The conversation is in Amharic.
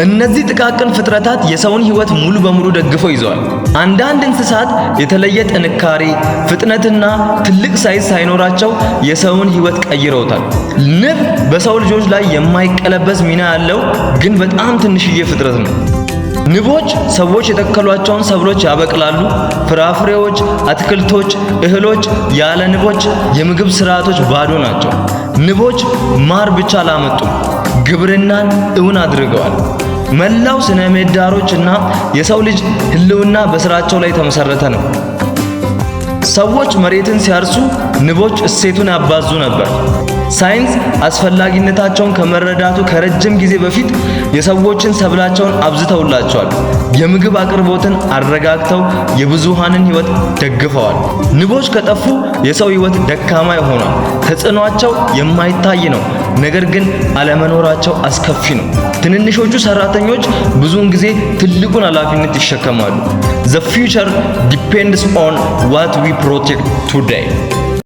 እነዚህ ጥቃቅን ፍጥረታት የሰውን ሕይወት ሙሉ በሙሉ ደግፈው ይዘዋል። አንዳንድ እንስሳት የተለየ ጥንካሬ፣ ፍጥነትና ትልቅ size ሳይኖራቸው የሰውን ሕይወት ቀይረውታል። ንብ በሰው ልጆች ላይ የማይቀለበስ ሚና ያለው ግን በጣም ትንሽዬ ፍጥረት ነው። ንቦች ሰዎች የተከሏቸውን ሰብሎች ያበቅላሉ። ፍራፍሬዎች፣ አትክልቶች፣ እህሎች ያለ ንቦች የምግብ ስርዓቶች ባዶ ናቸው። ንቦች ማር ብቻ አላመጡም፣ ግብርናን እውን አድርገዋል። መላው ስነ ምህዳሮች እና የሰው ልጅ ህልውና በስራቸው ላይ የተመሰረተ ነው። ሰዎች መሬትን ሲያርሱ ንቦች እሴቱን ያባዙ ነበር። ሳይንስ አስፈላጊነታቸውን ከመረዳቱ ከረጅም ጊዜ በፊት የሰዎችን ሰብላቸውን አብዝተውላቸዋል። የምግብ አቅርቦትን አረጋግተው የብዙሃንን ሕይወት ደግፈዋል። ንቦች ከጠፉ የሰው ሕይወት ደካማ ይሆናል። ተጽዕኗቸው የማይታይ ነው፣ ነገር ግን አለመኖራቸው አስከፊ ነው። ትንንሾቹ ሰራተኞች ብዙውን ጊዜ ትልቁን ኃላፊነት ይሸከማሉ። The future depends on what we protect today.